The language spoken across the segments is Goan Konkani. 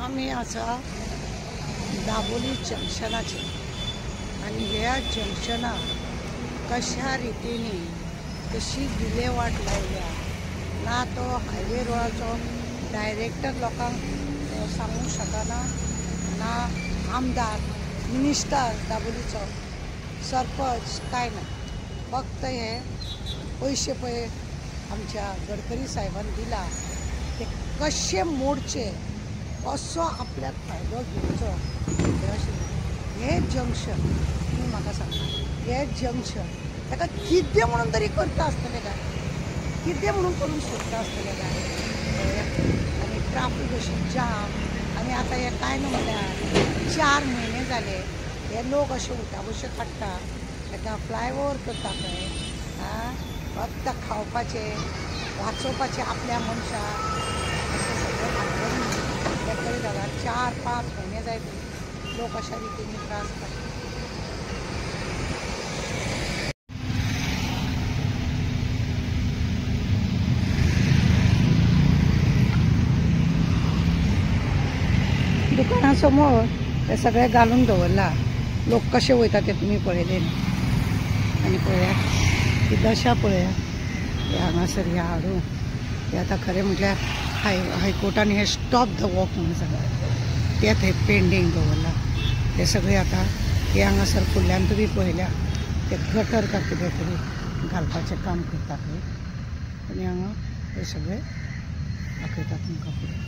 आमी आसा दाबोली जंक्शनाचेर आनी ह्या जंक्शनार कशा रितीने कशी विलेवाट लायल्या ना तो हायवे रोडाचो डायरेक्टर लोकांक सांगूंक शकना, ना आमदार मिनिस्टर दाबोलीचो सरपंच काय ना. फक्त हे पयशे पळय आमच्या गडकरी साहेबान दिला ते कशे मोडचे कसो आपल्याक फायदो घेवचो हे जंक्शन. तुमी म्हाका सांगा हे जंक्शन ताका कितें म्हणून तरी करता आसतलें काय, कितें म्हणून करूंक सोदता आसतलें काय. आनी ट्राफीक अशी जाम. आनी आतां हे कांय न्हू म्हणल्यार 4 म्हयने जाले हे लोक अशे उठाबशे काडटा, ताका फ्लायओवर करता खंय. आं, फक्त खावपाचें वाचोवपाचें आपल्या मनशाक अशें सगळें भानगडी तें जाला. 4-5 म्हयने जायत लोक अशा रितीने त्रास काडटा. दुकाना समोर ते सगळे घालून दवरला, लोक कशे वयता ते तुमी पळयले न्ही. आनी पळया ही दशा पळया, हे हांगासर हे हाडून हे आतां खरें म्हटल्यार हायकोर्टान हे स्टॉप the walk म्हणून सांगलां ते थंय पेंडींग दवरलां. हे सगळे आतां हे हांगासर फुडल्यान तुमी पळयल्या ते गटर का कितें तरी घालपाचें काम करता खंय. आनी हांगा हे सगळे दाखयता तुमकां फुडें.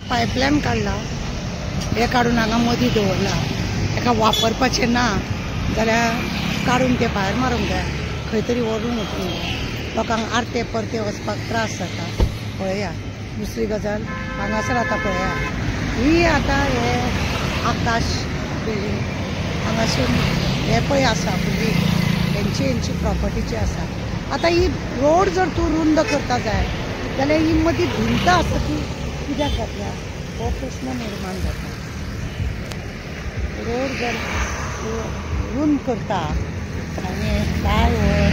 पायपलायन काडला, हे काडून हांगा मदीं दवरला, ताका वापरपाचें ना जाल्यार काडून ते भायर मारूंक जाय, खंय तरी व्हरून वचूंक जाय. लोकांक आरते परते वचपाक त्रास जाता. पळया दुसरी गजाल हांगासर आतां पळया ही आतां हे आकाश बिल्डींग हांगासून हे पळय आसा फुडली हेंची हेंची प्रॉपर्टीची आसा. आतां ही रोड जर तूं रुंद करता जाय जाल्यार ही मदीं भिंत आसा ती कित्याक घातल्या हो प्रश्न निर्माण जाता. रोड जर रुंद करता आनी फ्लायओवर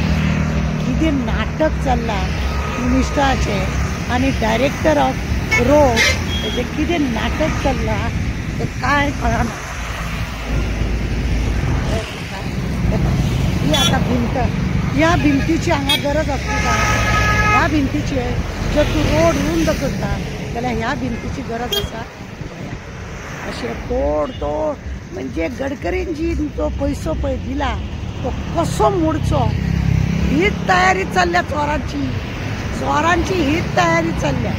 कितें नाटक चल्लां मिनिस्टराचें आनी डायरेक्टर ऑफ रोड हेजें कितें नाटक चल्लां तें कांय कळना. ही आतां भिंत, ह्या भिंतीची हांगा गरज आसली काय? ह्या भिंतीची जर तूं रोड रुंद करता जाल्यार ह्या भिंतीची गरज आसा. अशें तोड तोड म्हणजे गडकरीन जी तो पयसो पळय दिला तो कसो मोडचो हीच तयारी चल्ल्या चोरांची, चोरांची हीच तयारी चल्ल्या.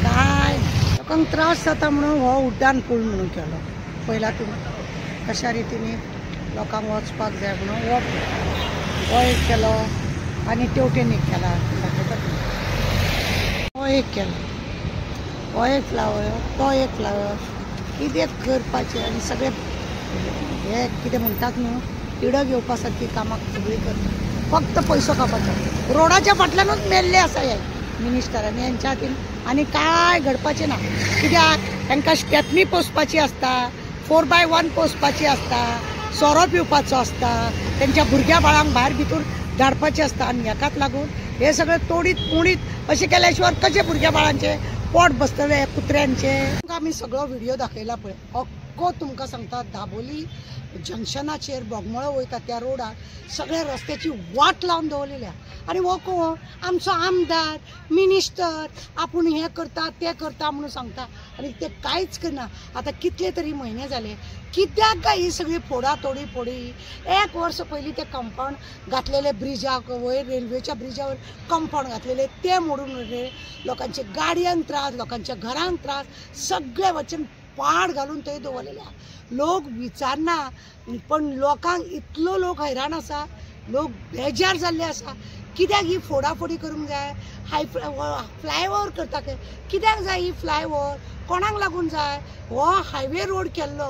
काय लोकांक त्रास जाता म्हणून हो उड्डाण पूल म्हणून केलो. पयला तुमी कशा रितीने लोकांक वचपाक जाय म्हणून हो हो एक केलो आनी तेवटेन एक केला दाखयता तुमकां. हो एक केलो, हो एक फ्लावर, तो एक फ्लावर, कितें करपाचें. आनी सगळे हे कितें म्हणटात न्हू तिडक येवपा सारकी कामां सगळीं करता, फक्त पयसो खावपाचो. रोडाच्या फाटल्यानूच मेल्ले आसा हे मिनिस्टर आनी हेंच्या हातीन आनी कांय घडपाचें ना. कित्याक तांकां स्टेपनी पोसपाची आसता, 4x1 पोसपाची आसता, सोरो पिवपाचो आसता, तेंच्या भुरग्या बाळांक भायर भितर धाडपाचें आसता. आनी हेकाच लागून हे सगळे तोडीत मोडीत अशें केल्या शिवाय कशें भुरग्या बाळांचें पोट बसतलें कुत्र्यांचें. तुमकां आमी सगळो व्हिडियो दाखयला पळय, अक्को तुमकां सांगता दाबोली जंक्शनाचेर बोगमळो वयता त्या रोडार सगळ्या रस्त्याची वाट लावन दवरलेल्या. आनी हो कोण आमचो आमदार मिनिस्टर आपूण हें करता तें करता म्हणून सांगता आनी ते कांयच करना. आतां कितले तरी म्हयने जाले कित्याक काय ही सगळी फोडा तोडी फोडी. 1 वर्स पयलीं ते कंपावंड घातलेले ब्रिजाक वयर, रेल्वेच्या ब्रिजावर कंपावंड घातलेले ते मोडून उडयले. लोकांच्या गाडयांक त्रास, लोकांच्या घरांक त्रास, सगळे वचून पाड घालून थंय दवरलेले. लोक विचारना पण लोकांक इतलो लोक हैराण आसा, लोक बेजार जाल्ले आसा. कित्याक ही फोडाफोडी करूंक जाय? हाय फ्लायओवर करता खंय, कित्याक जाय ही फ्लायओवर? कोणाक लागून जाय? हो हायवे रोड केल्लो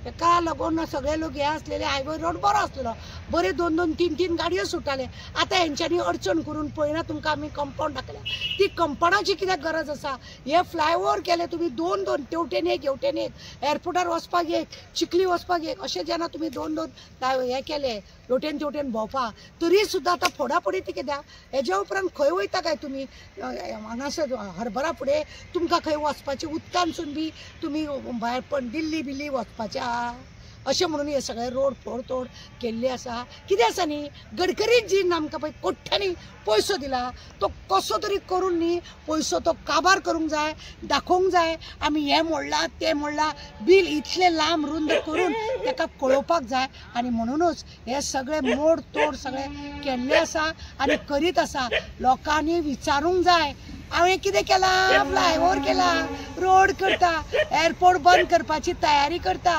हेका लागून सगळे लोक हे आसलेले. हायवे रोड बरो आसलेलो, बरे 2-2, 3-3 गाडयो सुट्टाले. आतां हेंच्यांनी अडचण करून पळयना तुमकां आमी कंपावंड दाखयल्या, ती कंपावंडाची कित्याक गरज आसा? हे फ्लायओवर केले तुमी 2-2, तेवटेन एक हेवटेन एक, एअरपोर्टार वचपाक एक, चिखली वचपाक एक, अशें जेन्ना तुमी 2-2 हे केले हेवटेन तेवटेन भोंवपा, तरी सुद्दां आतां फोडाफोडी ती कित्याक? हेज्या उपरांत खंय वयता काय तुमी? हांगासर हरबरा फुडें तुमकां खंय वचपाचें उदकांतसून बी तुमी भायर पण दिल्ली बिल्ली वचपाचें आहा अशें म्हणून हे सगळे रोड फोडतोड केल्ले आसा. कितें आसा न्ही, गडकरी जी आमकां पळय कोट्यांनी पयसो दिला तो कसो तरी करून न्ही पयसो तो काबार करूंक जाय, दाखोवंक जाय आमी हें मोडलां तें मोडलां, बील इतलें लांब रुंद करून ताका कळोवपाक जाय. आनी म्हणुनूच हे सगळे मोड तोड सगळे केल्ले आसा आनी करीत आसा. लोकांनी विचारूंक जाय हांवें कितें केलां, फ्लायओवर केला, रोड करता, एअरपोर्ट बंद करपाची तयारी करता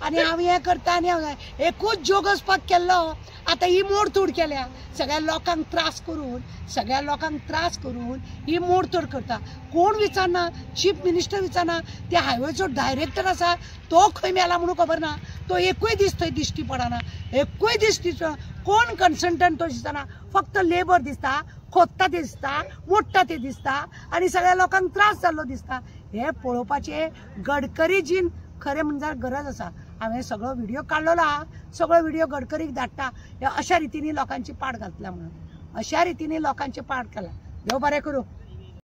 आनी हांव हें करता आनी हांव एकूच जोगसपाक केल्लो. आतां ही मोडतोड केल्या सगळ्या लोकांक त्रास करून, सगळ्या लोकांक त्रास करून ही मोडतोड करता. कोण विचारना, चीफ मिनिस्टर विचारना, त्या हायवेचो डायरेक्टर आसा तो खंय मेला म्हणून खबर ना, तो एकूय दीस थंय दिश्टी पडना, एकूय दीस दिसना, कोण कन्सल्टंट तो दिसना, फक्त लेबर दिसता, खोदता ते दिसता, मोडटा ते दिसता आनी सगळ्या लोकांक त्रास जाल्लो दिसता. हे पळोवपाचें गडकरीजीन खरें म्हणजे गरज आसा. हांवें सगळो व्हिडिओ काडलेलो आहा, सगळो व्हिडिओ गडकरीक धाडटा. अशा रितीन लोकांची पाड घातला म्हणून, अशा रितीन लोकांची पाड केला. देव बरें करूं.